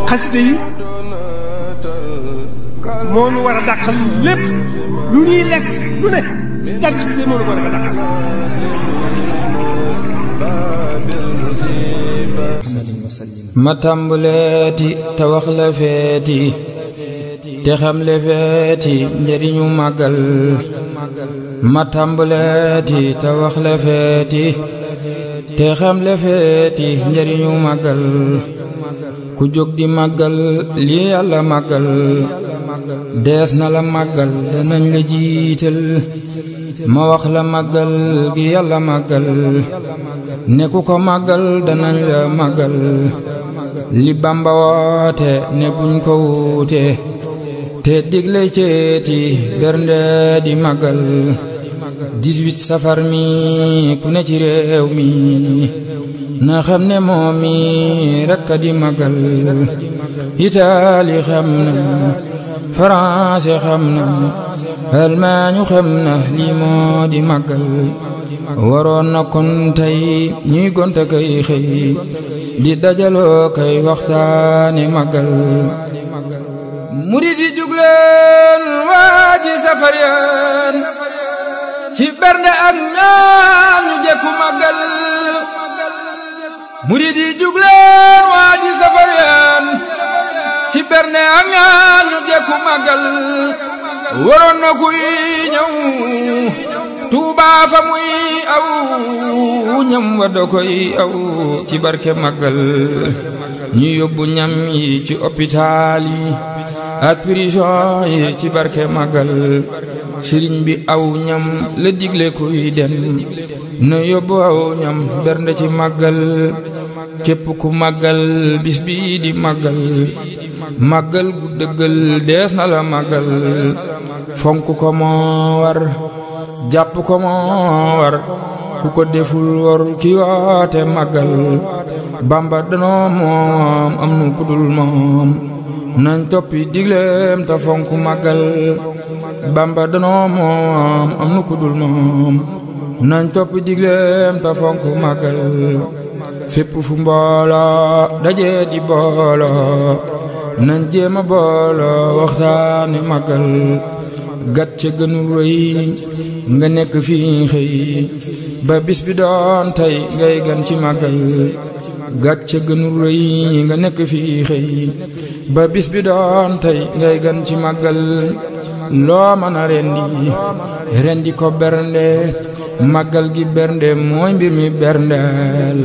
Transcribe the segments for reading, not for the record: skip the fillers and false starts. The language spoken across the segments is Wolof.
xasida yi moo nu war a dàqal lépp lu ñuy lekk lu ne jàng xasida yi moo nu war a dàqal. ma tàmbaleeti te wax la feeti te xam le feeti njëriñu màggal. ma tàmbaleeti te wax la feeti te xam le feeti njëriñu màggal. ku jóg di màggal lii yàlla màggal dees na la màggal danañ la jiital. ma wax la màggal gi yàlla màggal ne ku ko màggal danañ la màggal. li Bamba woote ne buñ ko wuute te digle ceeti bernde di màggal. 18 safar mi ku ne ci réew mi na xam ne moom mi rekk di màggal. Itaali xam na France xam na Almaañu xam na lii moo di màggal. waroon na kon tey ñuy gonta kay xëy di dajaloo kay waxtaane màggal. murid yi jugleen waaji safar yaan ci bernde ak ñaan ñu jekku màggal. murid yi jugleen waaji safar yaan ci bernde ak ñaan ñu jekku màggal. waroon na kuy ñëw Tuubaa fa muy aw ñam wa da koy aw ci barke màggal. ñu yóbbu ñam yi ci hôpital yi ak prison yi ci barke màggal. sëriñ bi aw ñam la digle kuy dem na yóbbu aw ñam bernde ci màggal. képp ku màggal bis bi di màggal màggal gu dëggal dees na la màggal. fonk ko moo war jàpp ko moo war ku ko deful war ki woote màggal. Bamba danoo moom am nu kudul moom nañ toppi digleem te fonk màggal. Bamba danoo moom am nu kudul moom nañ toppi digleem te fonk màggal. fépp fu mbooloo dajee di booloo nañ jéema booloo waxtaane màggal. gàcce gënu rëy nga nekk fii xëy ba bis bi doon tey ngay gan ci màggal. gàcce gënu rëy nga nekk fii xëy ba bis bi doon tey ngay gan ci màggal. loo mën a rendi ko bernde màggal gi bernde mooy mbir mi berndeel.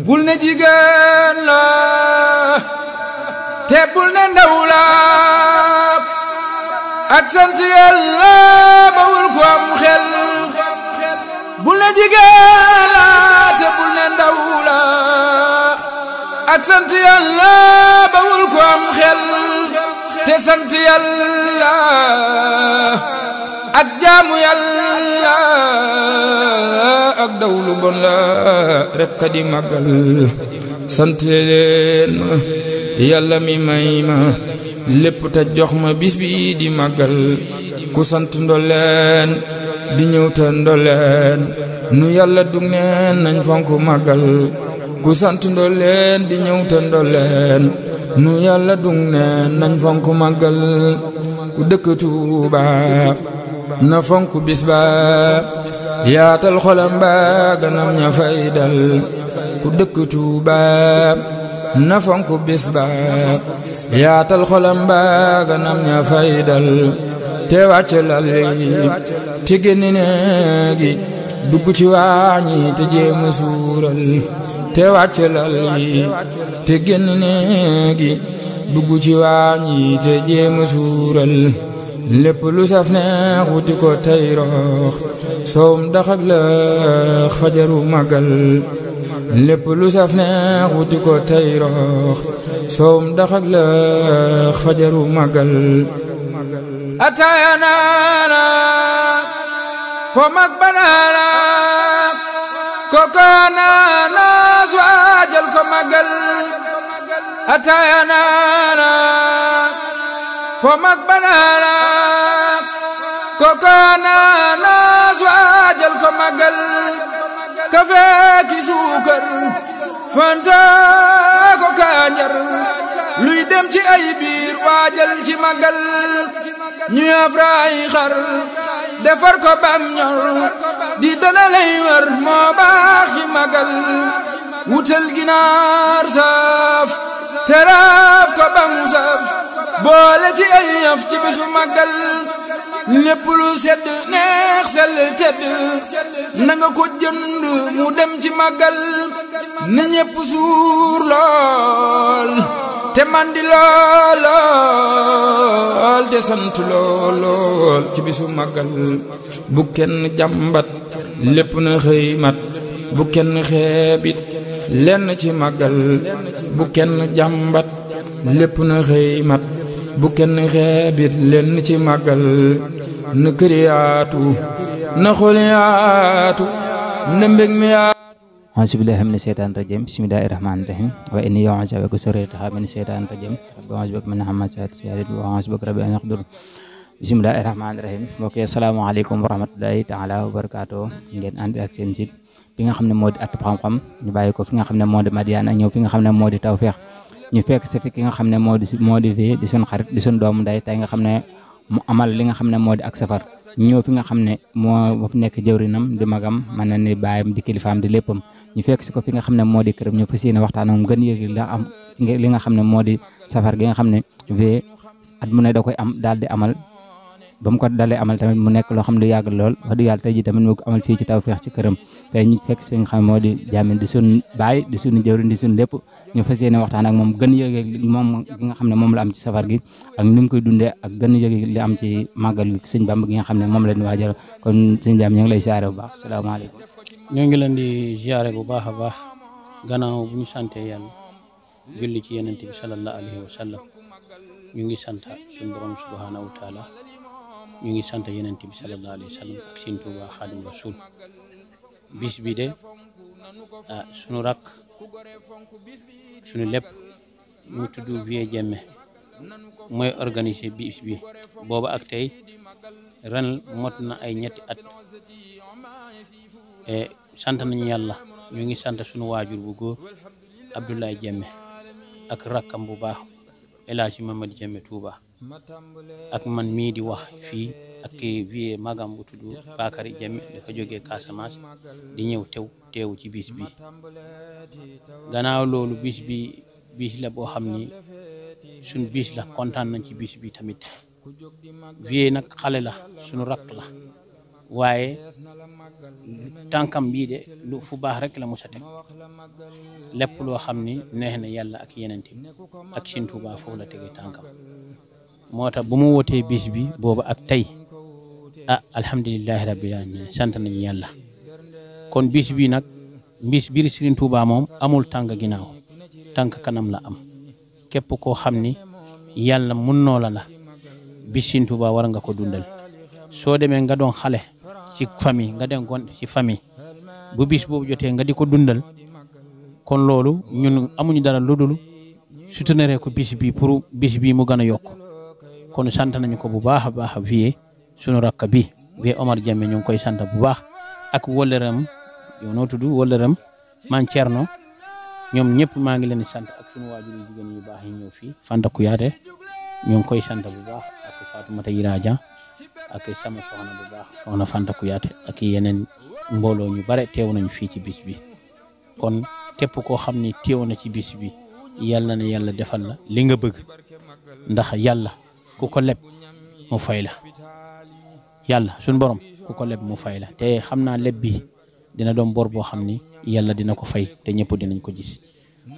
bul ne jigéen la te bul ne ndaw la ak sant Yàlla bawul ko am xel. bul ne jigéen la te bul ne ndaw la ak sant Yàlla bawul ko am xel. te sant Yàlla ak jaamu Yàlla ak dawlu bon la rekk di màggal. sant leen Yàlla mi may ma lépp te jox ma bis bi di màggal. ku sant ndolleen di ñëw te ndolleen nu Yàlla dug neen nañ fonk màggal. ku sant ndolleen di ñëw te ndolleen nu Yàlla dug neen nañ fonk màggal. ku dëkk Tuuba na fonk bis ba yaatal xolam ba ganam ña fay dal. ku dëkk Tuuba na fonk bis ba yaatal xolam ba ganam ña fay dal. te wàcc lal yi te génn néegi dugg ci waañi te jéem a suural. te wàcc lal yi te génn néegi dugg ci waañi te jéem a suural. lépp lu saf neex wuti ko tey roox soom dax ak lëx fajaru màggal. lépp lu saf neex wuti ko tey roox soom dax ak lëx fajaru màggal. ataaya naana po mag banaana koko naana su ajal ko màggal. ataaya naana po mag banaana koko naana su ajal ko màggal. kafe ki suukar fanta ko kanjar ci ay biir waajal ci màggal ñu afraay xar defar ko bam ñor di dana lay wër moo baax ci màggal wutal ginaar saaf teraaf ko bam saf boole ci ay yaf ci bisu màggal lépp lu sedd neex sell tedd na nga ko jënd mu dem ci màggal na ñépp suur lool te mandi lool te sant lool ci bisu màggal bu kenn jàmbat lépp na xëy mat bu kenn xeebit lenn ci màggal bu kenn jàmbat lépp na xëy mat bu kenn xeebit lenn ci màggal na kër yaatu na xol yaatu na mbég mi yaatu auzu billahi mina sheytaani rajim bismillahi rahmaani rahim wa inni u'iizuha bika suriyataha mina sheytaani rajim rabbi auzu bika min hamazaati shayaatiin wa auzu bika rabbi an yahduruun bismillahi rahmaani rahim mbokk yi asalaamaaleykum wa rahmatullahi taala wa barakaatuh ngeen ànd ak seen site bi nga xam ne moo di Ëttub Xam-Xam ñu bàyyi ko fi nga xam ne moo di Madiyana ñëw fi nga xam ne moo di Tawfekh ñu fekk sa fi ki nga xam ne moo di fii di suñ xarit di suñ doomu nday tey nga xam ne mu amal li nga xam ne moo di ak safar ñëw fi nga xam ne moo fi nekk jëwrinam di magam mën na ni baayam di kilifaam di léppam ñu fekk si ko fi nga xam ne moo di këram ñu fas yéene waxtaan moom gën yëg la am li nga xam ne moo di safar gi nga xam ne fii at mu ne da koy am daal di amal ba mu ko dalee amal tamit mu nekk loo xam ne du yàgg lool wax dëgg yàlla tey ji tamit mu ko amal fii ci Tawfekh ci këram tey ñu fekk si nga xam ne moo di jaamin di suñ baay di suñu jëwrin di suñ lépp ñu fas yéene waxtaan ak moom gën yëg moom gi nga xam ne moom la am ci safar gi ak ni mu koy dundee ak gën yëg li am ci màggal gi sëñ Bamba gi nga xam ne moom la ñu waajal kon sëñ Jaam ñu ngi lay siyaare bu baax salaamaaleykum. ñoo ngi leen di siyaare bu baax a baax gannaaw bu ñu sante yàlla julli ci yonent bi sallallahu alayhi wa sallam ñu ngi sant suñu borom subhanahu wa taala ñu ngi sant yonent bi sallallahu alayhi wa sallam ak Sëñ Tuuba Xaadim Rasuul bis bi de suñu rakk suñu lépp ñu tudd Vieux Diémé mooy organiser bis bi booba ak tey ren mot na ay ñetti at sant nañu yàlla ñu ngi sant suñu waajur bu góor Abdoulaye Diémé ak rakkam bu baax El Hadji Mamadou Diémé Touba ak man mii di wax fii ak Vieux magam bu tudd Bakary Diémé dafa jógee Casamance di ñëw teewu ci bis bi gannaaw loolu bis la boo xam ni suñ bis la kontaan nañ ci bis bi tamit Vieux nag xale la suñu rakk la waaye tànkam bii de lu fu baax rek la mos a teg lépp loo xam ni neex na yàlla ak yeneen bi ak Sëñ Tuuba foofu la tegee tànkam moo tax bu mu wootee bis bi booba ak tey alhamdulilahi rabbil alamin sant nañu yàlla kon bis bi nag biir Sëriñ Tuuba moom amul tànk ginnaaw tànk kanam la am képp koo xam ni yàlla mun noo la bis Sëriñ Tuuba war nga ko dundal soo demee nga doon xale ci famille nga dem gon ci famille bu bis boobu jotee nga di ko dundal kon loolu ñun amuñu dara lu dul soutenir ko bis bi pour bis bi mu gën a yokk kon sant nañu ko bu baax a baax Vieux sunu rakk bi Vieux Omar Diémé ñu ngi koy sant bu baax ak wëllëram yow noo tudd wëllëram man Thierno ñoom ñëpp maa ngi leen di sant ak sunu waajur yu jigéen yu baax yi ñëw fii Fanta Kuyaate ñu ngi koy sant bu baax ak Fatoumata Yiraja ak sama soxna bu baax soxna Fanta Kuyaate ak yeneen mbooloo ñu bare teew nañu fii ci bis bi kon képp koo xam ni teew na ci bis bi yàlla na yàlla defal la li nga bëgg ndax yàlla ku ko leb mu fay la yàlla suñu borom ku ko leb mu fay la te xam naa leb bi dina doon bor boo xam ni yàlla dina ko fay te ñëpp dinañ ko gis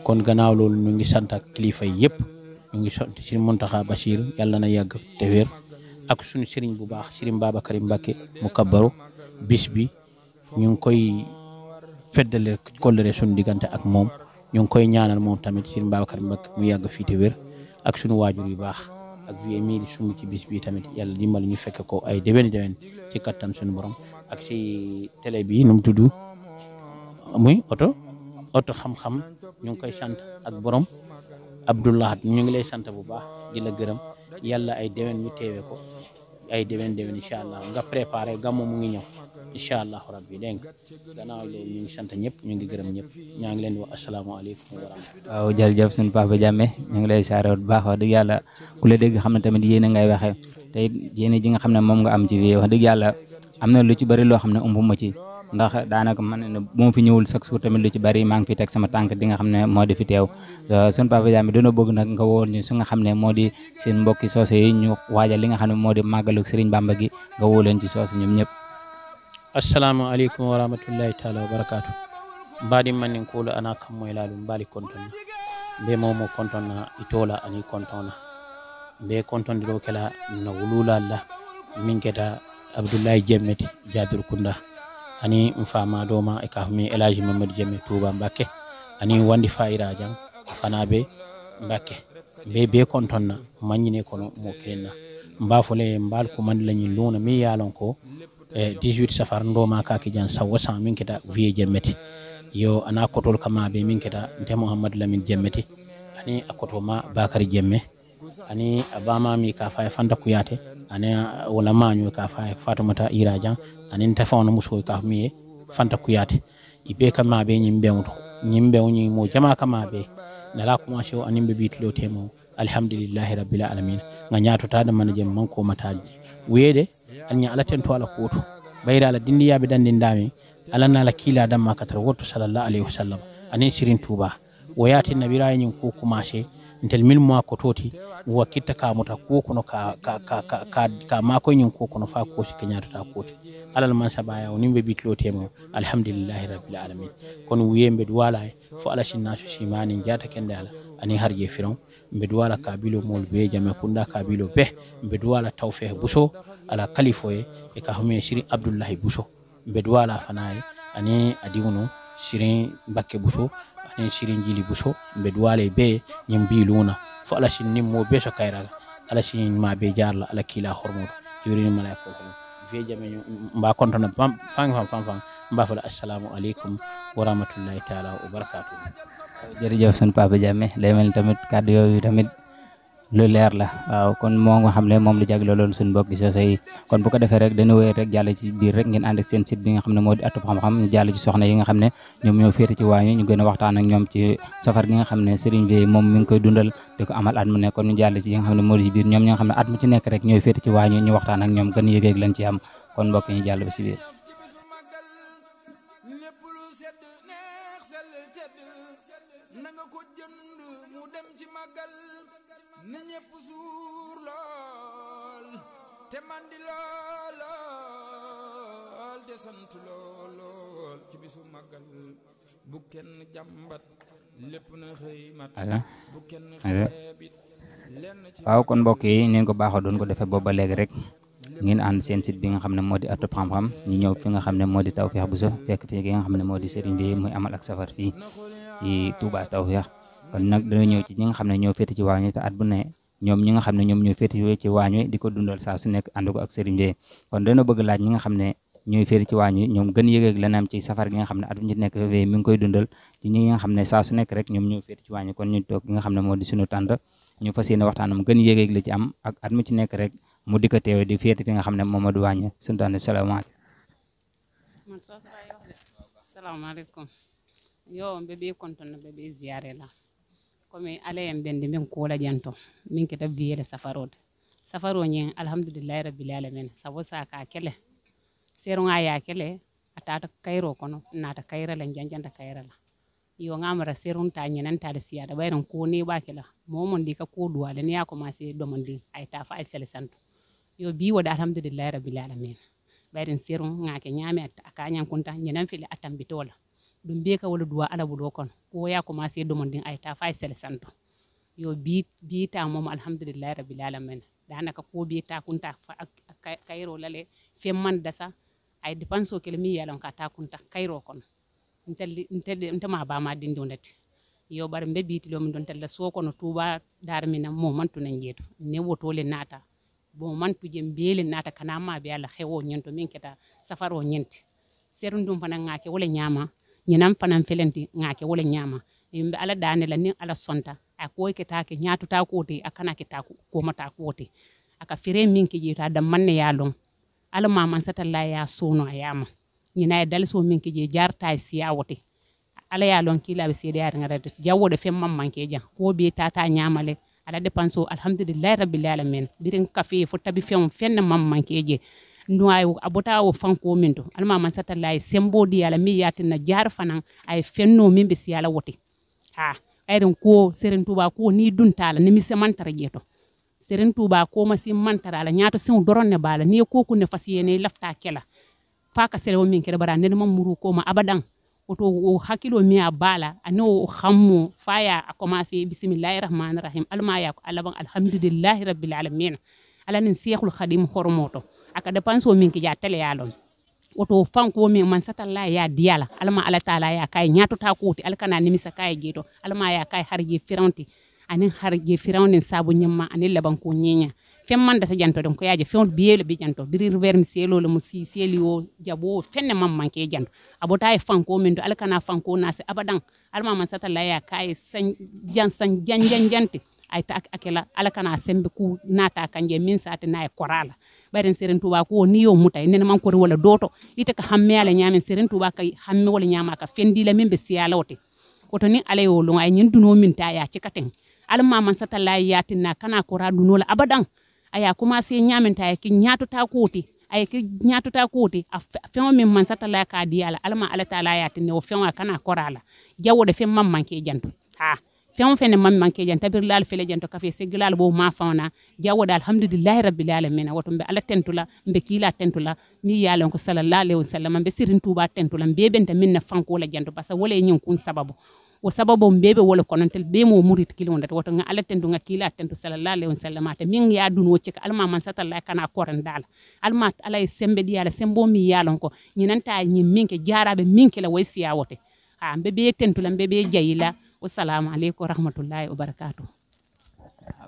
kon gannaaw loolu ñu ngi sant ak kilifa yi yëpp ñu ngi sant si Muntaxa Bachir yàlla na yàgg te wér ak suñu sëriñ bu baax sëriñ Babacar Mbacké mu kabbaru bis bi ñu ngi koy feddale kollëre suñu diggante ak moom ñu ngi koy ñaanal moom tamit sëriñ Babacar Mbacké mu yàgg fii te wér ak suñu waajur yu baax ak Vieux mii di sumb ci bis bi tamit yàlla dimbali ñu fekk ko ay déwén ci kattan suñu borom ak si télé bi nu mu tudd muy oto xam-xam ñu ngi koy sant ak borom Abdoulahat ñu ngi lay sant bu baax di la gërëm yàlla ay déwén ñu teewee ko ay déwén incha allah nga préparé gàmmu mu ngi ñëw incha allahu rabbi dégg nga gannaaw loolu ñu ngi sant ñëpp ñu ngi gërëm ñëpp ñaa ngi leen di wax asalaamaaleykum wa rahmatulah. waaw jërëjëf suñu Papa Jammeh ñu ngi lay saare bu baax wax dëgg yàlla ku la dégg xam ne tamit yéen a ngay waxee te yéen ji nga xam ne moom nga am ci vie wax dëgg yàlla am na lu ci bëri loo xam ne umpuma ci ndax daanaka man ne bu ma fi ñëwul chaque jour tamit lu ci bëri maa ngi fi teg sama tànk di nga xam ne moo di fi teew suñu Papa Jammeh dina bëgg nag nga woo ñu su nga xam ne moo di seen mbokki soose yi ñu waajal li nga xam ne moo di màggalu Serigne Bamba gi nga woo leen ci soose ñoom ñëpp. assalamualeykum wa rahmatullahi taala wa barakatuh mbaɗi mannen kuulo ana kammoylaɗum mbaali kontonna mbe momo kontonna itola ani kontona mbe kontonde ɗo kela no wululalla min keta abdoullahi jemmeti jadur kunda ani mfama doma e kafmi elaji mamadou jemme touba mbakke ani wandi fayira jang fanaɓe mbakke be kontonna mañine kono mo kenna mbafole mbal ko mandi lañi luna mi yalon ko 18 safar ndoma kaki jan sawo san min keta vie jemmeti yo ana kotol kama be min keta nte Muhammad Lamin jemmeti ani akoto ma Bakari jemme ani abama mi ka fa fanda kuyate ani wala manyu ka fa Fatumata Ira Jang ani nte fa no muso ka mi fanda kuyate ibe kama be nyimbe woni mo jama kama be nala kuma show ani be bitlo temo alhamdulillahi rabbil alamin nga nyaato tada man jem man ko mataji wede anya ala ten to ala koto bayra ala dindi yabe dandi ndami ala nala kila damma katar woto sallallahu alaihi wasallam anin sirin tuba wayati nabira yin ko kumashe ntel mil mo ko toti wa kitta ka muta ko kono ka ma ko yin ko kono fa ko shi kanyata ta koti alal man sabaya woni be bitlo temo alhamdulillahi rabbil alamin kono wiyembe duwala fo ala shinnasu shimani jata kende ala ani harje firon mbe duwala kabilo mol be jame kunda kabilo be mbe duwala tawfeh buso ala kalifoye e ka home Sirin Abdullahi buso mbe duwala fanaye ani adiwno Sirin Bakke buso ani Sirin Jili buso mbe duwala be nyimbi luna fo ala shin nimmo be so kayra ala shin ma be jarla ala kila hormo yuri malaiko ko ve jame mba kontona fang mba fa assalamu alaikum wa rahmatullahi taala wa barakatuh. jërëjëf sunu Papa Jammeh lay mel tamit kàddu yooyu tamit lu leer la waaw kon moo nga xam ne moom la jagle loolu suñu mbokki soose yi kon bu ko defee rek dañu wéy rek jàll ci biir rek ngeen ànd ak seen site bi nga xam ne moo di Atoub Xam-Xam ñu jàll ci soxna yi nga xam ne ñoom ñoo féete ci waañu ñu gën a waxtaan ak ñoom ci safar gi nga xam ne Serigne bi moom mi ngi koy dundal di ko amal at mu nekk kon ñu jàll ci yi nga xam ne moo di ci biir ñoom ñi nga xam ne at mu ci nekk rek ñooy féete ci waañu ñu waxtaan ak ñoom gën yëgeeg lañ ci am kon mbokk ñu jàll ba ci biir. na ñépp suur lool te mandi lool te sant lool ci bisu màggal bu kenn jàmbat lépp na xëy mat bu kenn xeebit lenn ci waaw kon mbokk yi neen ko baaxoo doon ko defee booba léegi rek ngeen ànd seen site bi nga xam ne moo di Atoub Xam-Xam ñu ñëw fi nga xam ne moo di Tawfekh Bousso fekk fii nga xam ne moo di Serigne bi muy amal ak safar fii ci Touba Tawfekh kon nag dana ñëw ci ñi nga xam ne ñoo féete ci waañu te at bu ne ñoom ñi nga xam ne ñoom ñoo féete ci waañu di ko dundal saa su nekk ànd ko ak Serigne bi kon dana bëgg laaj ñi nga xam ne ñooy féete ci waañu ñoom gën yëgeeg lenam ci safar gi nga xam ne at bu ñu nekk mi ngi koy dundal ci ñi nga xam ne saa su nekk rek ñoom ñoo féete ci waañu kon ñu toog gi nga xam ne moo di suñu tànt ñu fas yéene waxtaanam gën yëgeeg la ci am ak at mu ci nekk rek mu di ko teewe di féete fi nga xam ne moom moo di waañu suñu tànt salaamaaleykum yo bébé kontona bébé ziaré la comme ala en bende min kola janto min keta biyele safarode safaro nyen alhamdulillahi rabbil alamin sabo saka kele sero nga ya kele atata kayro kono nata kayra la janjanta kayra la yo ngamara serun ta nyenan ta da siyada bayran ko ne ba kela momon di ka ko duwale ne ya commencé domondi ay ta fa ay sele santo yo bi wada alhamdulillahi rabbil alamin bayran serun nga ke nyame aka nyan kunta nyenan fili atambitola dum be ka wala duwa ala budo kon ko ya commencé domondin ay ta fay sel santo yo bi ta mom alhamdulillah rabbil alamin danaka ko bi ta kunta kayro lale fe man dasa ay dépense ke mi yalon ka ta kunta kayro kon ntel ma ba ma dindi ndati yo bar mbe biti lo min don tella so kono Touba dar mina mo man tunan jeto ne wotole nata bo man tuje mbele nata kana ma be ala xewo nyento min keta safaro nyenti serundum fana ngake wala nyama ñinam fanan felenti ngake wala nyama yimbe ala dane la ni ala sonta akoy ke take nyaatu ta kote akana ke ta ko mata kote aka fire min ke jita da manne yalon ala ma man satalla ya sono ayama ñina dalso min ke je jarta siya wote ala ya lon kila be sede yar ngara jawo de fem mam manke jan ko be tata nyamale ala depanso alhamdulillah rabbil alamin dirin kafe fo tabi fem fen mam manke je nuayo abota o fanko minto alma man satallay sembo di ala mi yatina jar fanan ay fenno min be siala wote ha ayren ko Serigne Touba ko ni duntala ni mi se mantara jeto Serigne Touba ko ma si mantara ala nyaato sen doronne bala ni ko ku ne fasiyene lafta kela faka selewo min kede bara nen mamuru ko ma abadan oto o hakilo mi a bala ano xammu faya a commencé bismillahir rahmanir rahim alma ya ko alaban alhamdulillahi rabbil alamin ala nin cheikhul khadim hormoto aka depanso min ki ja tele yalon oto fanko min man satalla ya diala alma ala taala ya kay nyaato ta kuti alkana nimisa kay jeto alma ya kay harje firanti anin harje firawnin sabu nyamma anin laban ko nyenya femman da sa janto don ko yaaje fewn biyele bi janto dirir vermi selo le musi selio jabo fenne mam manke janto abota e fanko min do alkana fanko nase abadan alma man satalla ya kay san janti ay ta akela alkana sembe ku nata kanje min sate na e korala baren Serigne Touba ko ni yo mutay nen man ko wala doto ite ka hamme ala nyamen Serigne Touba kay hamme wala nyama ka fendi la min be siyala wote oto ni ale yo lo ay nyin duno min ta ya ci katen alma man satalla ya tinna kana ko ra duno la abadan aya commencé nyamen ta ki nyaato ta koti ay ki nyaato ta koti a fen min man satalla ka diala alma ala taala ya tinne o fen kana korala jawo de fen mam manke janto ha fen fen mam manke jan tabir lal fele janto kafe segilal bo ma fauna jawo da alhamdulillah rabbil alamin wato be ala tentula be kila tentula ni yalon ko sallallahu alaihi wasallam be Serigne Touba tentula be benta minna fanko la janto basa wala nyin kun sababu o sababu mbebe wala konontel be mo murit kilonda wato nga ala tentu nga kila tentu sallallahu alaihi wasallam ta min ya dun wocce alma man satalla kana koran dal alma ala sembe di ala sembo mi yalon ko nyinanta nyi minke jarabe minke la waysiya wote ha mbebe tentu la mbebe jayila wassalamu alaikum rahmatullahi wa barakatuh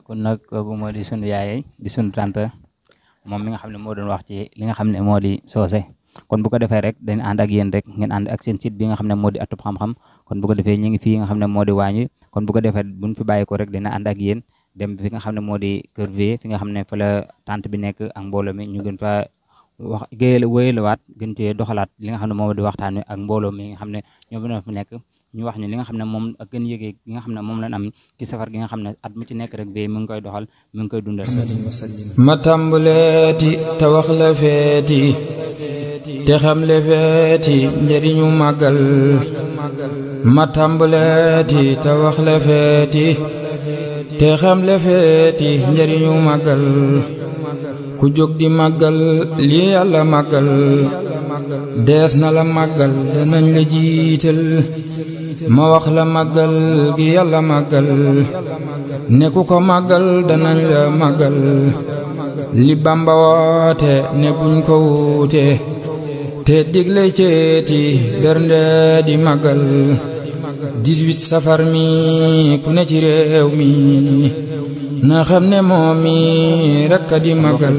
kon nak ko mo di sunu yaay di sunu tante mom mi nga xamne mo doon wax ci li nga xamne modi sosé kon bu ko defee rek dañ ànd ak yéen rek ngeen ànd ak seen site bi nga xam ne moo di Atoub Xam-Xam kon bu ko defee ñu ngi fii nga xam ne moo di waañu kon bu ko defee buñ fi bàyyi ko rek dina ànd ak yéen dem fi nga xam ne moo di kër vie fi nga xam ne fa la tante bi nekk ak mbooloo mi ñu gën fa wax géyal wéyalawaat gën cee doxalaat li nga xam ne moo di waxtaan wi ak mbooloo mi nga xam ne ñoo bi fi nekk ñu wax ñu li nga xam ne moom ak gën yëgee gi nga xam ne moom lañ am ci safar gi nga xam ne at mu ci nekk rek bi mu ngi koy doxal mu ngi koy dundal ma tàmbaleeti te wax la feeti te xam le feeti njëriñu màggal ma tàmbaleeti te wax le feeti te xam le feeti njëriñu màggal ku jóg di màggal li yàlla màggal dees na la màggal danañ la jiital ma wax la màggal gi yàlla màggal ne ku ko màggal danañ la màggal li Bamba woote ne buñ ko wuute te digle ceeti bernde di màggal 18 safar mi ku ne ci réew mi na xam ne moom mi rek a di màggal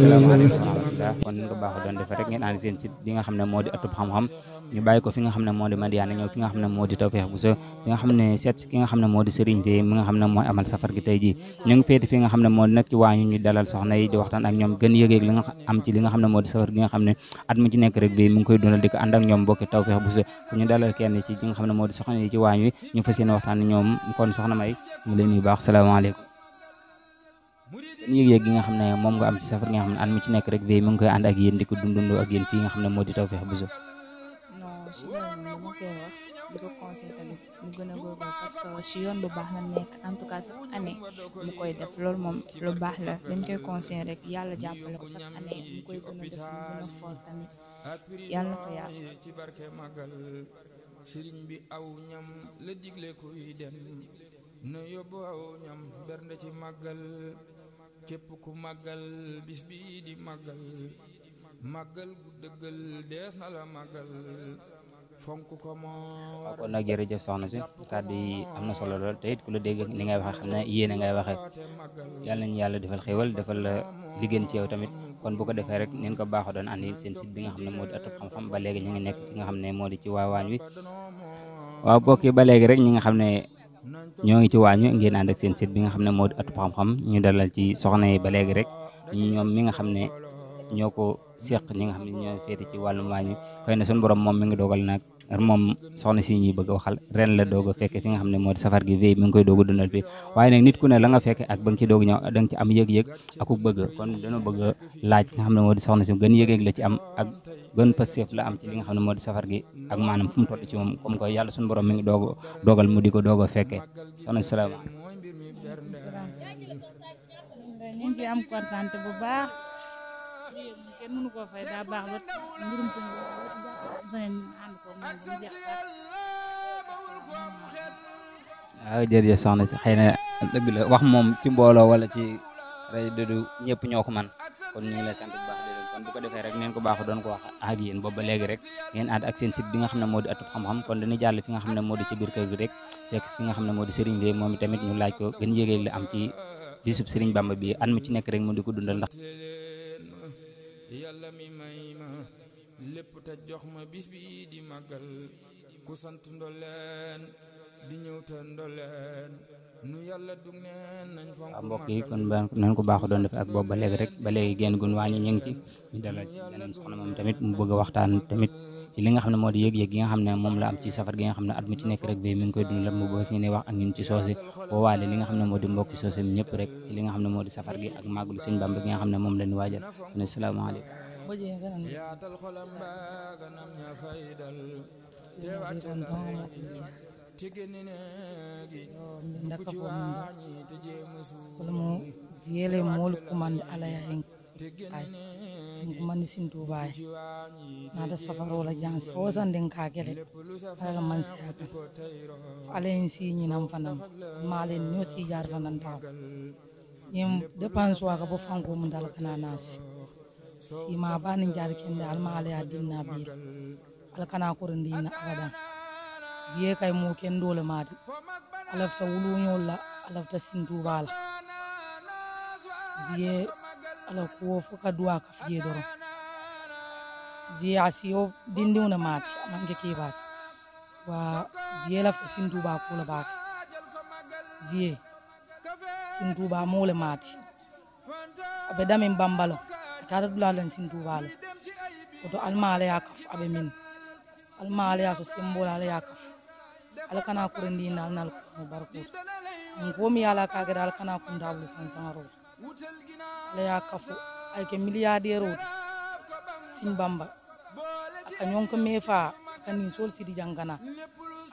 kon ni ko baax doon defee rek ngeen ànd seen site bi nga xam ne moo di Atoub Xam-Xam ñu bàyyi ko fi nga xam ne moo di Madiana ñëw fi nga xam ne moo di Tawfekh Bousso fi nga xam ne seet ki nga xam ne moo di Serigne bi mi nga xam ne mooy amal safar gi tey ji ñu ngi féeti fi nga xam ne moo di nag ci waañu ñu dalal soxna yi di waxtaan ak ñoom gën yëgeeg li nga am ci li nga xam ne moo di safar gi nga xam ne at mu ci nekk rek bi mu ngi koy dundal di ko ànd ak ñoom mbokki Tawfekh Bousso ku ñu dalal kenn ci nga xam ne moo di soxna yi ci waañu ñu fas yéene waxtaan ñoom kon soxna May ñu leen yu baax salaamaaleykum yëg-yëg gi nga xam ne moom nga am ci safar gi nga xam ne at mu ci nekk rek bi mu ngi koy ànd ak yéen di ko dundandoo ak yéen fii nga xam ne moo di Tawfekh Bousso si loolu moom dama koy wax di ko conseil tamit mu gën a góorgóorlu parce que si yoon bu baax la nekk en tout cas chaque année mu koy def loolu moom lu baax la dañ koy conseil rek yàlla jàppale ko chaque année mu koy gën a def mu gën a fort tamit yàlla na ko yàlla ci barke màggal sëriñ bi aw ñam la digle kuy dem na yóbbu aw ñam bernde ci màggal képp ku màggal bis bi di màggal màggal gu dëggal dees na la màggal fonk ko moo kon nag jërëjëf soxna si kàddu yi am na solo lool te it ku la dégg ni ngay waxee xam ne yéene ngay waxee yàlla nañu yàlla defal xéwal defal la liggéen ci yow tamit kon bu ko defee rek neen ko baaxoo doon andi seen site bi nga xam ne moo di Atoub Xam-Xam ba léegi ñu ngi nekk fi nga xam ne moo di ci waañ wi waaw bokk ba léegi rek ñi nga xam ne ñoo ngi ci waañu ngeen ànd ak seen site bi nga xam ne moo di Atoub Xam-Xam ñu dalal ci soxna yi ba léegi rek ñoom mi nga xam ne ñoo ko seq ñi nga xam ne ñoo féete ci wàllum wàññi xëy na suñu borom moom mi ngi dogal nag moom soxna si ñuy bëgg a waxal ren la doog a fekke fi nga xam ne moo di safar gi veille mi ngi koy doog a dundal fii waaye nag nit ku ne la nga fekke ak ba nga ci doog ñëw da nga ci am yëg-yëg ak ku bëgg kon dana bëgg a laaj nga xam ne moo di soxna si gën yëg-yëg la ci am ak gën pastéef la am ci li nga xam ne moo di safar gi ak maanaam fu mu toll ci moom comme que yàlla suñu borom mi ngi dogal mu di ko doog a fekkee soxna si salaamaaleykum. ñu ngi am kontaan bu baax kenn mënu koo fay daa baax ba mbirum suñu sañoon ànd ko moom ba mu jeex waaw jërëjëf soxna si xëy na dëgg la wax moom ci mbooloo wala ci rajo du ñëpp ñoo ko man kon ñu ngi lay sant bu baax di leen kon bu ko defee rek neen ko baax doon ko wax ak yéen boobu ba léegi rek ngeen ànd ak seen site bi nga xam ne moo di Ëttub Xam-Xam kon dañuy jàll fi nga xam ne moo di ci biir kër gi rek fekk fi nga xam ne moo di Serigne Vieux moom tamit ñu laaj ko gën yéegéeg la am ci bisub Serigne Bamba bi at mu ci nekk rek mu di ko dundal ndax yàlla mi may ma lépp te jox ma bis bi di màggal ku sant ndoleen di ñëw te ndoleen nu yàlla dug neen nañ fa waaw mbokk yi kon nañ ko baax doon def ak boobu ba léegi rek ba léegi génn gun wàññi ñu ngi ci ñu dalal ci beneen soxna moom tamit mu bëgg a waxtaan tamit ci li nga xam ne moo di yëg-yëg gi nga xam ne moom la am ci safar gi nga xam ne at mu ci nekk rek bi mi ngi koy dundal mu bëgg si ne wax ak ñun ci soose boo waale li nga xam ne moo di mbokki soose mi ñëpp rek ci li nga xam ne moo di safar gi ak màggalu Sëñ Bamba gi nga xam ne moom lañu waajal ne salaamaaleykum yaatal xolam ba ganam ña faydal mo viele mol kumande ala ya hen ay kumande sin dubai nada safaro la jans osan den ka gele ala man se aka ala en si ni nam fanam malen no si jar fanan taw ñem dépense wa ka bo fanko mun dal kana nas si ma banin jar kende al male ya dinna bi al kana ko rendina abadan vie kay mo ken dole mati alafta wulu nyolla alafta sindu bala vie ala ko foka duwa ka fije doro vie asiyo dindiwna mati amange kiba wa vie lafta sindu ba ko la ba vie sindu ba mole mati abe damin bambalo tara dulalan sindu bala oto almala yakaf abe min almala ya so sembola ala yakaf ala kana kurendi nal ko barkut ngomi ala ka ga ala kana kun dawlu san sanaro ala ya kafu ay ke milliardaire Sëñ Bamba aka nyonko mefa kan ni sol sidi jangana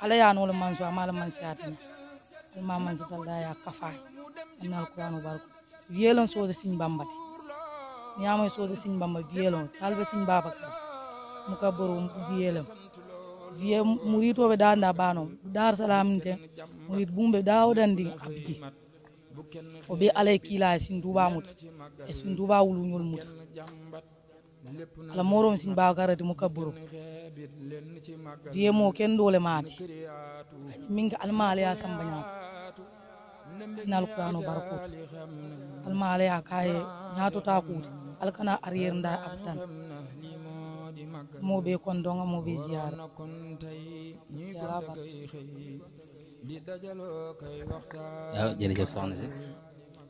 ala ya no le manso amala man siatina ma man sa dal ya kafa nal qur'anu barku vielon soze Sëñ Bamba ni amoy soze Sëñ Bamba vielon talbe Sëñ Babakar muka borom vielon vie murito be danda bano dar salam te murid bumbe dawdandi abdi o be alay kila Sëñ Tuuba mut e Sëñ Tuuba wulu ñol mut ala morom Sëñ Babakar de muka borom vie mo ken dole mati minga almale ya sambanya nal qur'anu barako almale ya kaye nyato takuti alkana arrière nda abdan mo be kon donga mo be ziar waaw jërëjëf soxna si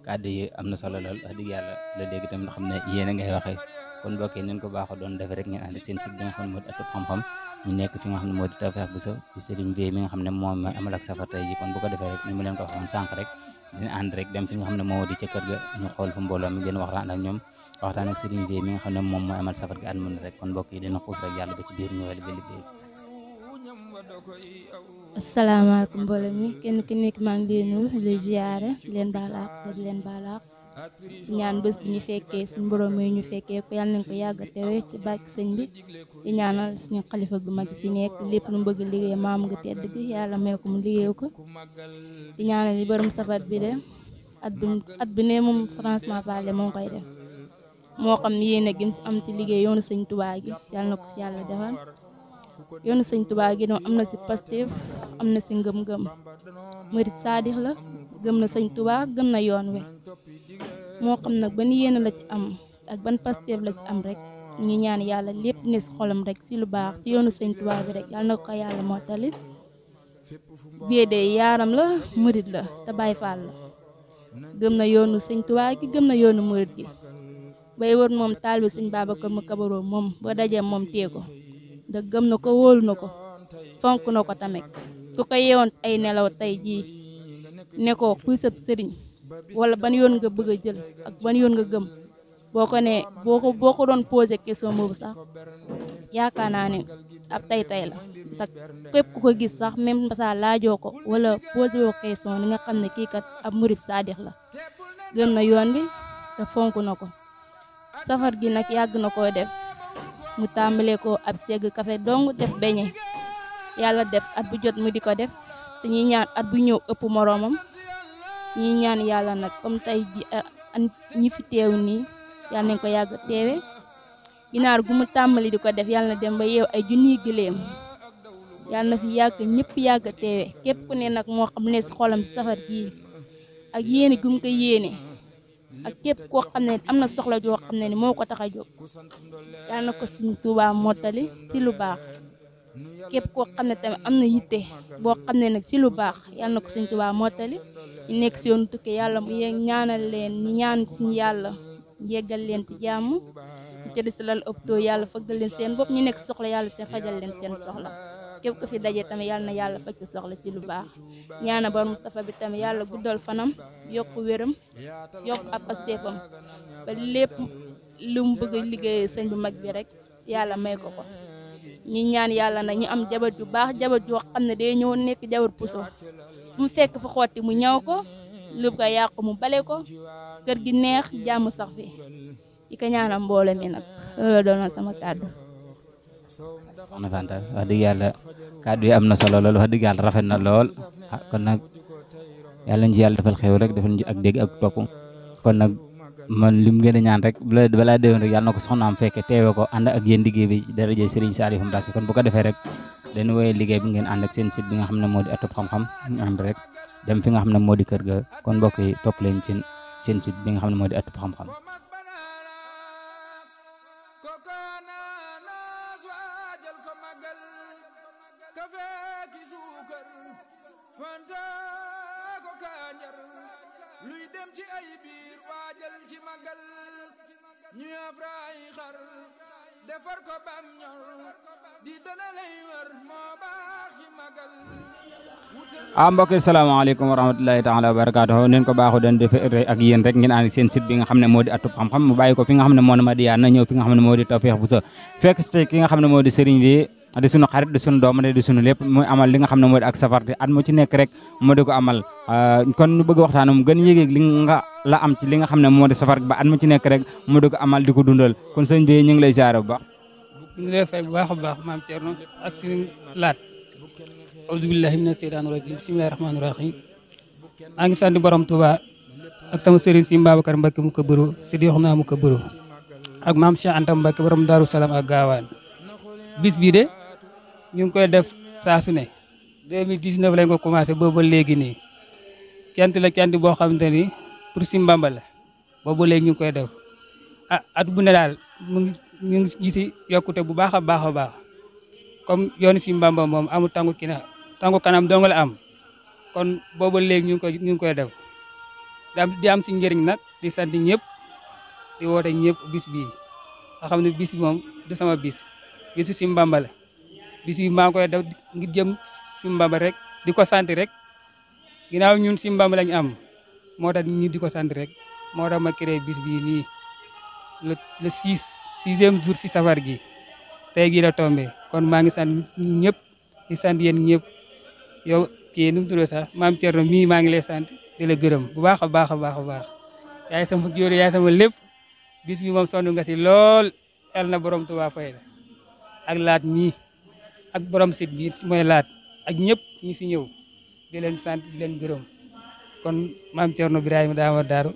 kàddu yi am na solo lool wax dëgg yàlla la dégg tamit xam ne yéen a ngay waxee kon mbokk yi nañ ko baaxoo doon def rek ngeen ànd ak seen site bi nga xam ne moo di Ëttub Xam-Xam ñu nekk fi nga xam ne moo di Tawfekh Bousso ci Serigne Vieux mi nga xam ne moom amal ak safar tey ji kon bu ko defee rek ni mu leen ko waxoon sànq rek dina ànd rek dem fi nga xam ne moo di ca kër ga ñu xool fu mbooloo mi gën waxtaan ak ñoom waxtaan ak Serigne Vieux mi nga xam ne moom mooy amal safar gi at mun rek kon mbokk yi dina xuus rek yàlla ba ci biir ñëwal ba liggéey. asalaamaaleykum mbooloo mi kenn ku nekk maa ngi leen nuyu di ziyaare leen baal àq te leen baal àq ñaan bés bu ñu fekkee suñu borom yi ñu fekkee ko yàlla nañ ko yàgg a teewe ci barke sëñ bi di ñaanal suñu xalifa gu mag fi nekk lépp lu bëgg liggéey maam nga tedd gi yàlla may ko mu liggéey ko di ñaanal li borom safar bi de at bi ne moom franchement parler moo koy def moo xam yéen a gim si am si liggéey yoonu sëñ Tuubaa gi yàlla na ko si yàlla defal yoonu sëñ Tuubaa gi noonu am na si Pastef am na si ngëm-ngëm murit saadix la gëm na sëñ Tuubaa gëm na yoon we moo xam nag ban yéene la ci am ak ban Pastef la si am rek ñu ñaan yàlla lépp ne si xolam rek si lu baax si yoonu sëñ Tuubaa bi rek yàlla na ko yàlla moo tali Vieux de yaaram la murit la te Baay Faal la gëm na yoonu sëñ Tuubaa gi gëm na yoonu murit gi bay wër moom taalibe sëñ Babacar mu kabaroo moom ba dajee moom téye ko da gëm na ko wóolu na ko fonk na ko tamit ku ko yeewoon ay nelaw tey jii ne ko kuy sëb sëriñ wala ban yoon nga bëgg a jël ak ban yoon nga gëm boo ko ne boo ko doon posé question boobu sax yaakaar naa ne ab tay la ndax képp ku ko gis sax même sa laajoo ko wala posé woo question ni nga xam ne kii kat ab murid saadix la gëm na yoon bi te fonk na ko safar gi nag yàgg na koo def mu tàmbalee ko ab segg café dong def beñe yàlla def at bu jot mu di ko def te ñuy ñaan at bu ñëw ëpp moroomam ñuy ñaan yàlla nag comme tey ji ñi fi teew nii yàlla nañ ko yàgg teewe ginaar gu mu tàmbali di ko def yàlla na dem ba yeew ay junniy giléem yàlla na fi yàgg ñëpp yàgg teewe képp ku ne nag moo xam ne si xolam si safar gii ak yéene gu mu ko yéene ak képp koo xam ne am na soxla joo xam ne ni moo ko tax a jóg yàlla na ko Sëriñ Tuubaa mottali si lu baax képp koo xam ne tamit am na yitte boo xam ne nag si lu baax yàlla na ko Sëriñ Tuubaa mottali ñu nekk si yoonu tukki yàlla mu ñaanal leen ñu ñaan suñu yàlla yeggal leen ci jàmm ñu jënd si lal opto yàlla fëggal leen seen bopp ñu nekk soxla yàlla seen fajal leen seen soxla képp ko fi daje tamit yàlla na yàlla faj sa soxla ci lu baax ñaana bar Moustapha bi tamit yàlla guddal fanam yokk wéram yokk ab pasteefam ba lépp lu mu bëgg a liggéey sëñ bu mag bi rek yàlla may ko ko ñi ñaan yàlla nag ñu am jabar ju baax jabar joo xam ne day ñëw nekk jabar puso fu mu fekk fa xotti mu ñaw ko lu ko yàqu mu bale ko kër gi neex jàmm sax fi yi ko ñaanal mboole mi nag loolu doon sama kàddu. soxna Fanta wax dëgg yàlla kàddu yi am na solo lool wax dëgg yàlla rafet na lool kon nag yàlla ñu ci yàlla defal xew rek defal ñu ak dégg ak topp kon nag man lim gën a ñaan rek balaa déwén rek yàlla na ko soxnaam fekke teewe ko ànd ak yéen liggéey bi daraje Serigne Saliou Mbacké kon bu ko defee rek dañu woyee liggéey bi ngeen ànd ak seen site bi nga xam ne moo di Ëttub Xam-Xam ñu ànd rek dem fi nga xam ne moo di kër ga kon mbokk yi topp leen ci seen site bi nga xam ne moo di Ëttub Xam-Xam. luy dem ci ay biir waajal ci magal ñu afraay xar defar ko bam ñor di dana lay wër moo baax ci magal mbokk yi salaamaaleykum wa rahmatulahi taala wa barakaatuhu neen ko baaxu den def ak yéen rek ngeen ànd seen site bi nga xam ne moo di Ëttub Xam-Xam mu bàyyi ko fi nga xam ne moo di Madiyana ñëw fi nga xam ne moo di Tawfekh Bousso fekk ki nga xam ne moo di sëriñ bi di sunu xarit di sunu doom di sunu lépp muy amal li nga xam ne moo di ak safar at mu ci nekk rek moo di ko amal kon ñu bëgg waxtaan mu gën yéeg li nga la am ci li nga xam ne moo di safar ba at mu ci nekk rek moo di ko amal di ko dundal kon sëñ bi ñu ngi lay ziare bu baax. ñu ngi lay fay bu baax a baax maam Thierno ak suñu laat auzu billahi mina seytaani rajim bismillahi rahmaani rahim maa ngi sant borom Touba ak sama sëriñ si Babacar Mbacké mu ko bëru si di wax naa mu ko bëru ak maam Cheikh Anta Mbacké borom Daaru Salaam ak gaawaan bis bii de ñu ngi koy def saa su ne 2019 lañ ko commencé booba léegi nii kent boo xamante ni pour si Mbamba la booba léegi ñu ngi koy def at bu ne daal ñu ngi gisi yokkute bu baax a baax a baax comme yoonu si Mbamba moom amul tàngu kanam dong la am kon booba léegi ñu ngi koy def di am si njëriñ nag di sant ñëpp di woote ñëpp bis bii nga xam ne bis bi moom du sama bisu si Mbamba la bis bi maa ngi koy def ngir jëm si Mbamba rek di ko sant rek ginnaaw ñun si Mbamba lañ am moo tax ñu di ko sant rek moo tax ma créé bis bii nii le 6e jour si safar gi tey gii la tombé kon maa ngi sant ñëpp di sant yéen ñëpp yow kii nu mu tudd sax maam Thierno mii maa ngi lay sant di la gërëm bu baax a baax a baax a baax yaay sama jóore yaay sama lépp bis bi moom sonn nga si lool yàlla na borom Tuubaa fay la ak laat mii ak borom sit bi mooy laat ak ñëpp ñi fi ñëw di leen sant di leen gërëm kon maam Thierno Birahima Dama Daaru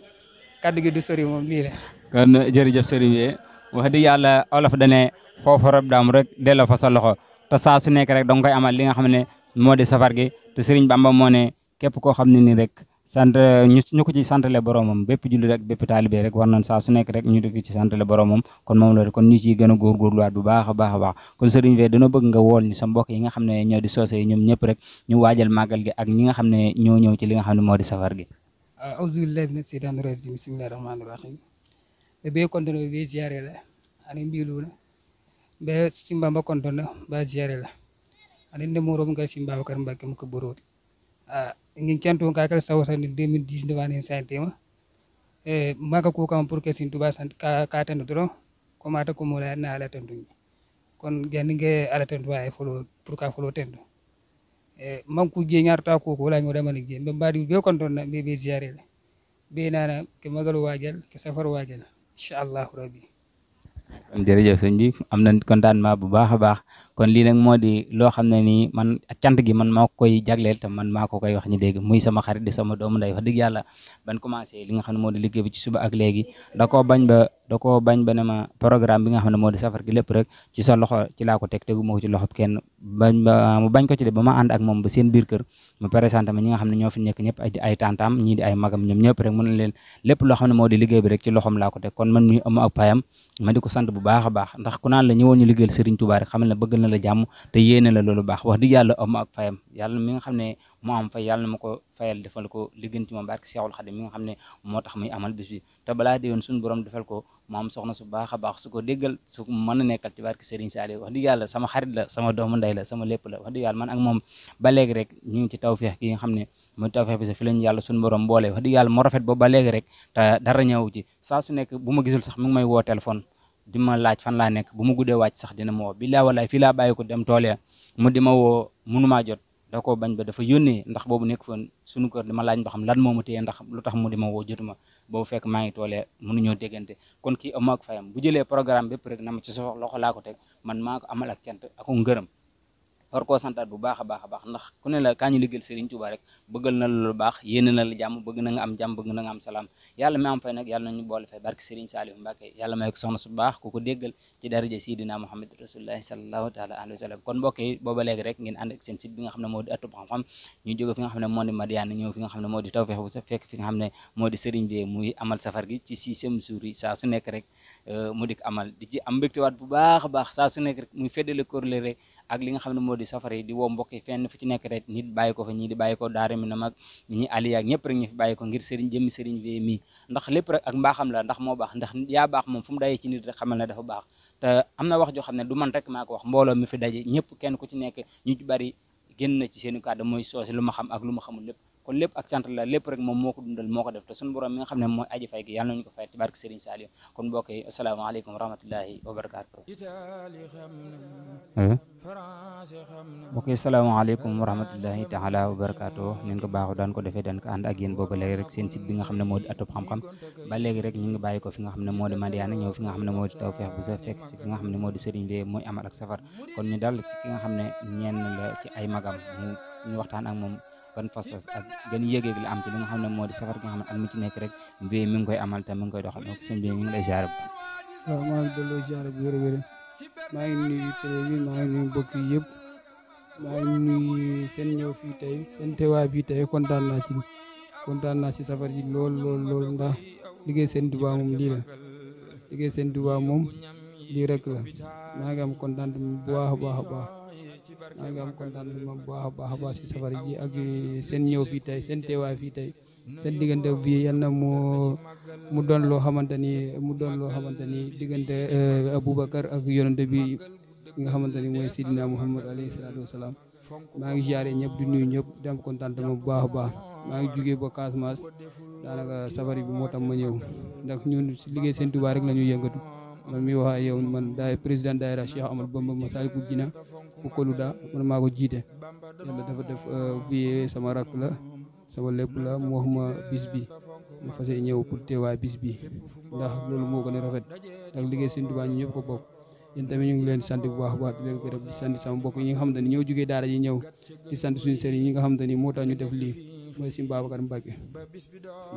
kaddu gi du sori moom lii la. kon jërëjëf sëriñ bi wax dëgg yàlla olof dane foofu rab daam rek delloo fa sa loxo te saa su nekk rek danga koy amal li nga xam ne moo di safar gi te sëriñ Bamba moo ne képp koo xam ne nii rek sant ñu ko ci santale boromam bépp julli rek bépp taalibe rek war nañ saa su nekk rek ñu di ci santale boromam kon moom la kon ñu ciy gën a góorgóorluwaat bu baax a baax a baax kon sëriñ bi dina bëgg nga wool ñu sa mbokk yi nga xam ne ñoo di soose yi ñoom ñëpp rek ñu waajal màggal gi ak ñi nga xam ne ñoo ñëw ci li nga xam ne moo di safar gi auzu billahi mina shaytaani rajim bismillahi rahmaani rahim be kontono be ziare la ani mbiluna be simbamba kontono ba ziare la ani ne moro nga simba Bakar Mbacke mu ko borot ngi cantu ka kala sawsa ni 2019 ani santema maka ko kam pour que sin tuba sant ka tan do ko mata ko mo la na ala tan kon gen nge ala tan wa folo pour ka folo tan man ku je ñarta ko la ñu dama ni je be mbadi be kontono be ziare la be nana ke magalu waajal ke safar waajal inshallah rabbi jërëjëf sëñ bi am nañ contentement bu baax a baax kon lii nag moo di loo xam ne nii man cant gi man maa koy jagleel te man maa ko koy wax ñu dégg muy sama xarit di sama doomu ndey wax dëgg yàlla ban commencé li nga xam ne moo di liggéey bi ci suba ak léegi da koo bañ ba ne ma programme bi nga xam ne moo di safar gi lépp rek ci sa loxo ci laa ko teg tegu ma ko ci loxo kenn mu bañ ko ci de ba ma ànd ak moom ba seen biir kër mu présenté ma ñi nga xam ne ñoo fi nekk ñëpp ay tantam ñii di ay magam ñoom ñëpp rek mën na leen lépp loo xam ne moo di liggéey bi rek ci loxom laa ko teg kon man mi amu ak payam ma di ko sant bu baax a baax ndax ku naan la ñëwoon ñu liggéeyal Serigne Touba rek xamal ne bëgg na la jàmm te yéene la loolu baax wax dëgg yàlla amu ak payam yàlla mi nga xam ne moo am fay yàlla na ma ko fayal defal ko liggéey ci moom barke Seexul Xadim mi nga xam ne moo tax muy amal bis bi te balaa déwén suñu borom defal ko mu am soxna su baax a baax su ko déggal su mën a nekkal ci barke Serigne Saliou wax dëgg yàlla sama xarit la sama doomu ndey la sama lépp la wax dëgg yàlla man ak moom ba léegi rek ñu ngi ci tawfeex gi nga xam ne mooy tawfeex bi sa fi lañu yàlla suñu borom boole wax dëgg yàlla moo rafet boobu ba léegi rek te dara ñëw ci saa su nekk bu ma gisul sax mi ngi may woo téléphone di ma laaj fan laa nekk bu ma guddee wàcc sax dina ma woo billaa wallaay fii laa bàyyi ko dem tool ya mu di ma woo mënumaa jot da koo bañ ba dafa yónnee ndax boobu nekk foon suñu kër dama laaj ba xam lan moo ma téye ndax lu tax mu di ma woo jotuma boobu fekk maa ngi toolee mënuñoo déggante kon kii amoo ak fayam bu jëlee programme bépp rek na ma ci sa loxo laa ko teg man maa ko amal ak cant ak ngërëm war koo santaat bu baax a baax a baax ndax ku ne la kaa ñu liggéeyal Serigne Touba rek bëggal na la lu baax yéene na la jàmm bëgg na nga am jàmm bëgg na nga am salaam yàlla mi am fay nag yàlla nañu boole fay barke Serigne Saliou Mbacke yàlla may ko soxna su baax ku ko déggal ci daraja Sidina Muhammad Rasulullahi sallallahu taala alayhi wa sallam kon mbokk yi booba léegi rek ngeen ànd ak seen site bi nga xam ne moo di Ëttub Xam-Xam ñu jóge fi nga xam ne moo di Madiane ñëw fi nga xam ne moo di Tawfekh bu sa fekk fi nga xam ne moo di Serigne bi muy amal safar gi ci 6e jour yi saa su nekk rek mu dik amal di ci am mbégtewaat bu baax a baax saa su nekk rek muy feddale kóllëre ak li nga xam ne moo di safar yi di woo mbokk yi fenn fu ci nekk rek nit bàyyi ko fa ñii di bàyyi ko daara mi na mag ñi aliya ak ñëpp rek ñu fi bàyyi ko ngir Serigne jëmmi Serigne bi mi ndax lépp rek ak mbaaxam la ndax moo baax ndax yaa baax moom fu mu dayee ci nit rek xamal ne dafa baax te am na wax joo xam ne du man rek maa ko wax mbooloo mi fi daje ñëpp kenn ku ci nekk ñu ci bari génn na ci seeni kàddu mooy soose lu ma xam ak lu ma xamul lépp kon lépp ak cant la lépp rek moom moo ko dundal moo ko def te suñu borom mi nga xam ne mooy aji fay gi yàlla nañu ko fay ci barke Serigne Saliou kon mbokk yi asalaamaaleykum wa rahmatullahi wa barakaatu mbokk yi asalaamaaleykum wa rahmatullahi taala wa barakaatu neen ko baaxu daan ko defee daan ko ànd ak yéen booba léegi rek seen site bi nga xam ne moo di Ëttub Xam-Xam ba léegi rek ñu ngi bàyyi ko fi nga xam ne moo di Madiane ñëw fi nga xam ne moo di Tawfekh bu sa fekk ci fi nga xam ne moo di Serigne bi mooy amal ak safar kon ñu dal ci ki nga xam ne ñenn la ci ay magam ñu waxtaan ak moom kon fas ak gën yëgeeg la am ci li nga xam ne moo di safar gi nga xam ne ak mu ci nekk rek mbi mi ngi koy amal te mi ngi koy doxal donc sëñ bi mi ngi lay ziar bu waaw maa ngi delloo ziar bu wér wér maa ngi nuyu télé bi maa ngi nuyu mbokk yi yëpp maa ngi nuyu seen ñëw fii tey seen teewaay fii tey kontaan naa ci safar ji lool ndax liggéey seen Touba moom lii la liggéey seen Touba moom lii rek la maa ngi am kontaan bu baax a baax a baax maa ngi am kontaan bu baax a baax ci safar ji ak seen ñëw fii tey seen teewaay fii tey seen diggante fii yal na mu doon loo xamante ni diggante Aboubacar ak yonente bi nga xamante ni mooy Sidina Muhammad alayhi salaatu wasalaam maa ngi ziare ñëpp di nuyu ñëpp di am kontaan bu baax a baax maa ngi jugee ba Casamance daanaka safari bi moo tax ma ñëw ndax ñun si liggéey seen Touba rek la ñuy yëngatu man mi wax yow man daay président daayira Cheikh Ahmadou Bamba Massalikul Jinaan bu Koluda man maa ko jiite yàlla dafa def fii sama rakk la sama lépp la mu wax ma bis bi mu fas ñëw pour teewaay bis bi ndax loolu moo gën a rafet ndax liggéey seen Touba ñu ñëpp ko bokk yéen tamit ñu ngi leen sant bu baax a baax di leen gërëm di sant sama mbokk yi nga xamante ni ñoo jógee daara ji ñëw di sant suñu sëriñ yi nga xamante ni moo tax ñu def lii mooy Sëriñ Babacar Mbacke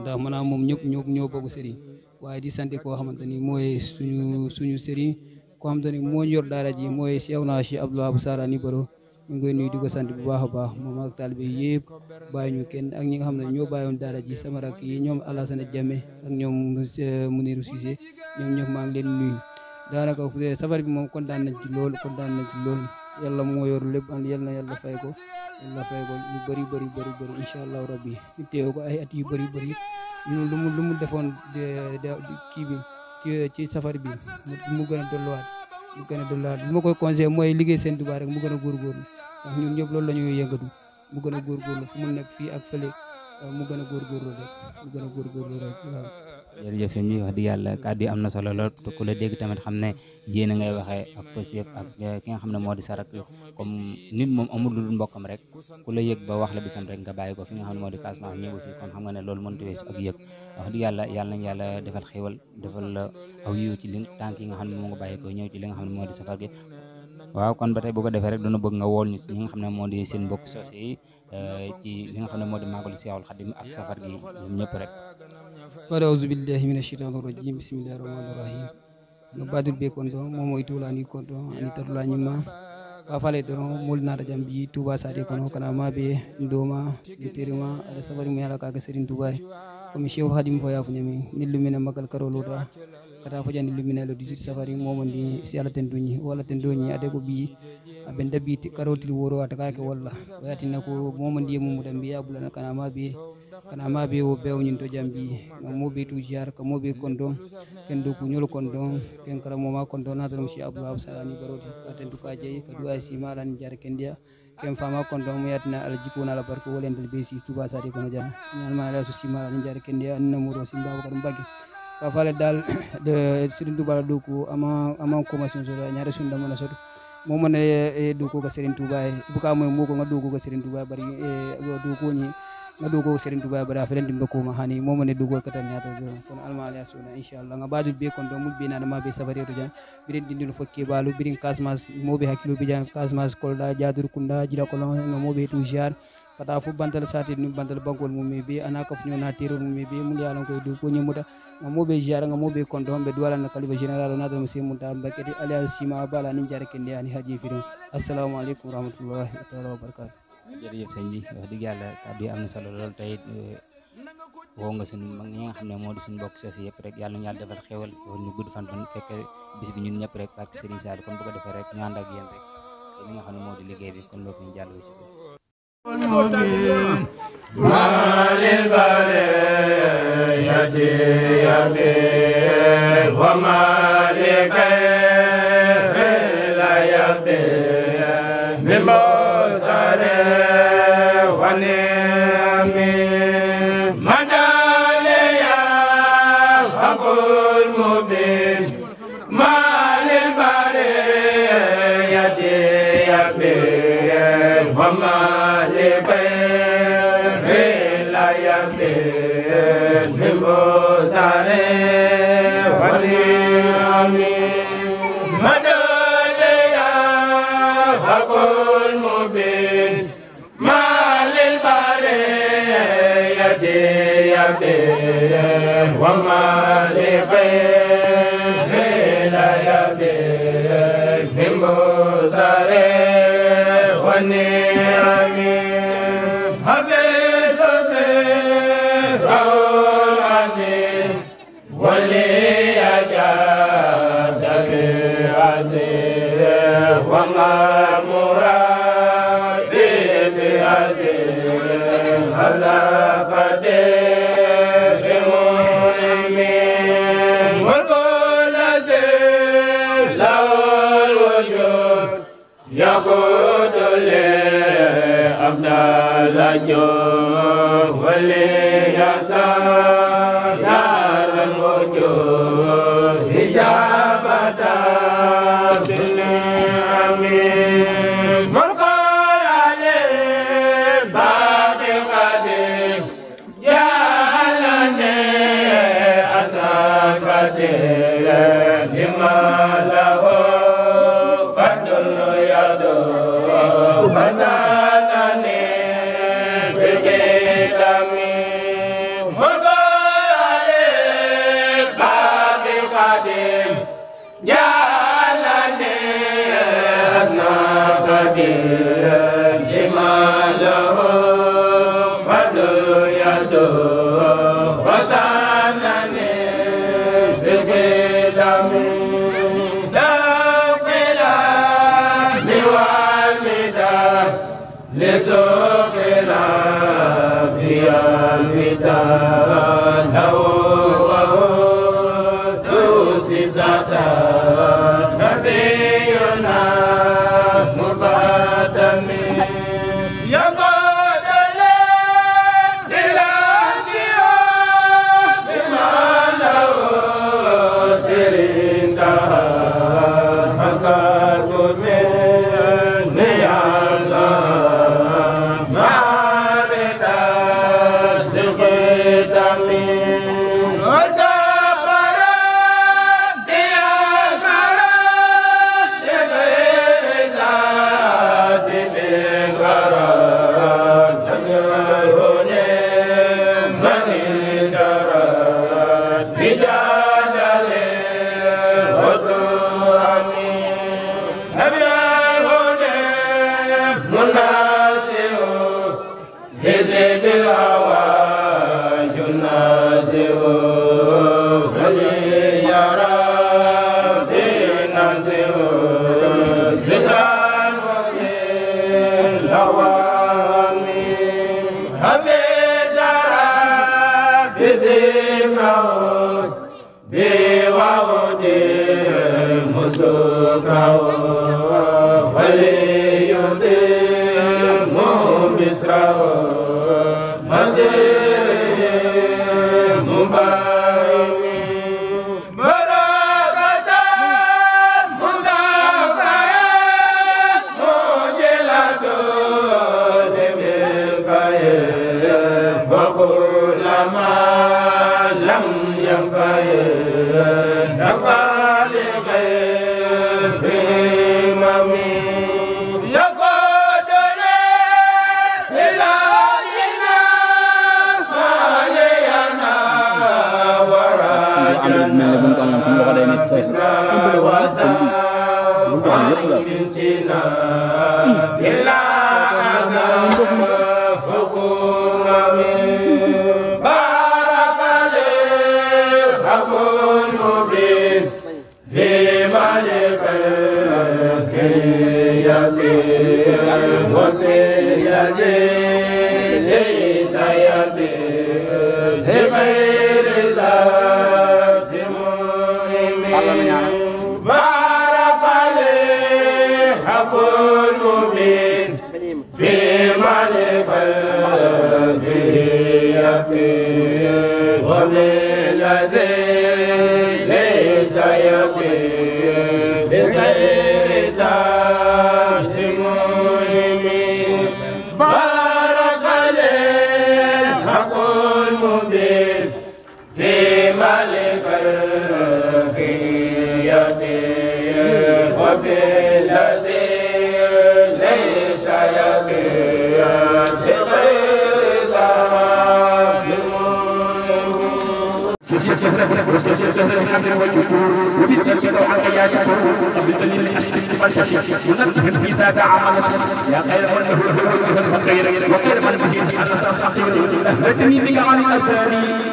ndax maanaam moom ñëpp ñoo bokk sëriñ waaye di sant koo xamante ni mooy suñu sëriñ koo xamante ni moo yor daara ji mooy Cheikh naa Cheikh Abdoulaye Abou Sara Nibaro ñu ngi koy nuyu di ko sant bu baax a baax moom ak taalibe yëpp bàyyi ñu kenn ak ñi nga xam ne ñoo bàyyoon daara ji sama rakk yi ñoom Alassane Diame ak ñoom Muniru Cissé ñoom ñëpp maa ngi leen nuyu daanaka safar bi moom kontaan nañ ci lool yàlla moo yor lépp yal na yàlla fay ko ñu bëri incha allah rabbi ñu teew ko ay at yu bëri lu mu defoon kii bi ci safar bi mu gën a dolliwaat li ma koy conseillé mooy liggéey seen Tuubaa rek mu gën a góorgóorlu ndax ñun ñëpp loolu la ñuy yëngatu mu gën a góorgóorlu fu mu nekk fii ak fële mu gën a góorgóorlu rek waaw. jërëjëf sëñ bi wax dëgg yàlla kàddu yi am na solo lool te ku la dégg tamit xam ne yéen a ngay waxee ak positif ak ki nga xam ne moo di sa rakk comme nit moom amul lu dul mbokkam rek ku la yëg ba wax la bisam rek nga bàyyi ko fi nga xam ne moo di Casamance ñëw fi kon xam nga ne loolu mënut a weesu ak yëg wax dëgg yàlla yàlla nañ yàlla defal xéwal defal la aw yiw ci li tànk yi nga xam ne moo nga bàyyi ko ñëw ci li nga xam ne moo di safar gi. waaw kon ba tey bu ko defee rek dana bëgg nga wool ñu si ñi nga xam ne moo di seen mbokk soose yi ci li nga xam ne moo di màggalu Seexul Xadim ak safar gi ñoom ñëpp rek. auzu billahi mina shaytani rajim bismillahi rahmani rahim no badul be kon ɗo momo e tulani kon ɗo ani tatulañimma ka fale doron molnata jam bi touba sade kono kana maɓe ndoma terima aɗa safari mu yala kaga Serigne Touba comme Cheikhul Khadim fo yafuñami nillumina magal karolota kata fojani lumina le 18 safari momondi si ala ten duñi wala ten doñi ade ko bi aben dabi karotili woro atakake walla wayatina ko momondi mumuda mbiya bulana kana maɓe o bewñin to jambi ngam moɓe tu ziar ka moɓe kondo ken do kuñol kondo ken kala moma kondo nadram si abdou salani barodi ka ten duka jeyi ka duwa si malani jar kendia ken fama kondo mo yatina ala jikuna ala barko wolendel be si touba sadi kono jam ñalma ala so si malani jar kendia namuro simba ko mbagi ka fale dal de Serigne Touba do ko ama commencé so ñaare sunda mona soto momo ne do ko Serigne Touba bu ka moy moko nga do ko Serigne Touba bari do ko ni nga do ko Serigne Touba bari afelen dimbe ko ma hani momo ne do ko katan ñaata kono alma ala suna inshallah nga badul be kon do mul be na ma be safari to jan birin dindul fokke balu birin Casamance mobe hakilo be jan Casamance kolda jadur kunda jira ko nga mobe tu ziar kata fu bantal sati ni bantal bankol mum be anaka fu na tiro mum be mul yalla ko do ko nyimuta ngamobe ziara ngamobe kondo be duwala na kalifa general na dum se munta bakati aliya sima bala ni jare kende ani haji fido assalamu alaikum warahmatullahi taala wabarakatuh. jërëjëf sëñ bi wax dëgg yàlla kàddu yi am na solo lool tey woo nga suñu mag ñi nga xam ne moo di suñu mbokk soosi yëpp rek yàlla ñu yàlla defal xéwal ñu gudd fan fekk bis bi ñun ñëpp rek ak Serigne Sall kon bu ko defee rek ñu ànd ak yéen rek li nga xam ne moo di liggéey bi kon loolu ñu jàll si ko Love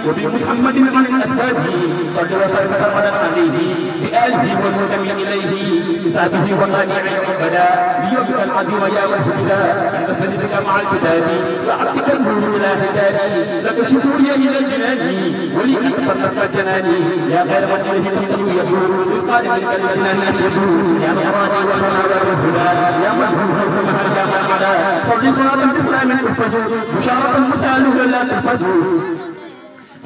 وبمحمد عن الأسباب صلى وسلم عليه بآله والمنتمي إليه بصحبه ومانع عبدا ليومك العظيم يا والهدى أنت فلدك مع الكتاب وعبدك النور إلى هداني لك شكوري إلى الجنان ولي أكبر جناني يا خير من إليه الهدى يدور بالقادم الكلمة يدور يا مرادي وصنع الهدى يا من هو مهر يا من عدا صلي صلاة الإسلام الفجر بشارة المستعلوه لا تنفجر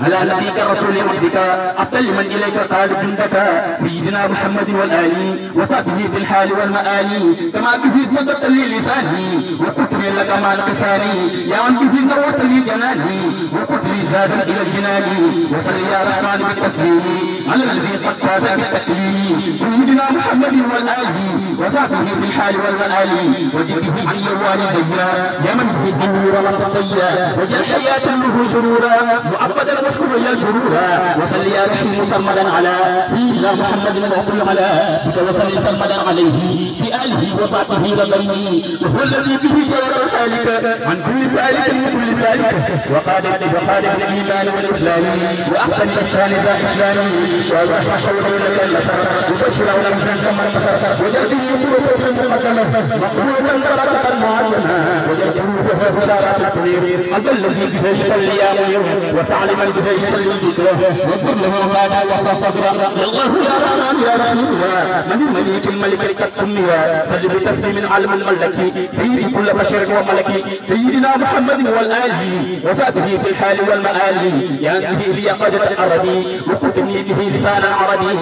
على نبيك رسول عبدك أفضل من إليك قال عندك سيدنا محمد والآل وصحبه في الحال والمآل كما به صدقت لي لساني وقلت لي لك مع لساني يا من به نورت لي جناني وقلت لي زادا إلى الجنان وصل يا رحمن بالتسليم على الذي قد فات بالتكليم سيدنا محمد والآل وصحبه في الحال والمآل وجده عن والدي يا من به النور والتقيا وجل حياة له سرورا مؤبدا واشكر يا البرورا وصل يا رحيم سرمدا على سيدنا محمد المعطي على بك وصل سرمدا عليه في آله وصحبه وبيني وهو الذي به جواب حالك عن كل سالك وكل سالك وقادت الإيمان والإسلام وأحسن الإحسان ذا إسلامي وأزحف قوله لك النصر وبشر ولمحا كما انتصر وجده قلوبه المقدمة مقبولة بركة معلمة وجده فهو بشارة التنير قلب الذي به يصلي يا منير وفعل من به يصلي ذكره واذكر له ما وصى صدره الله يا رحمن يا رحيم من الملك الملك قد سمي صل بتسليم علم الملك سيد كل بشر وملك سيدنا محمد والآل وصحبه في الحال والمآل يا به لي قد الأرضي وقدمني به لسانا عربي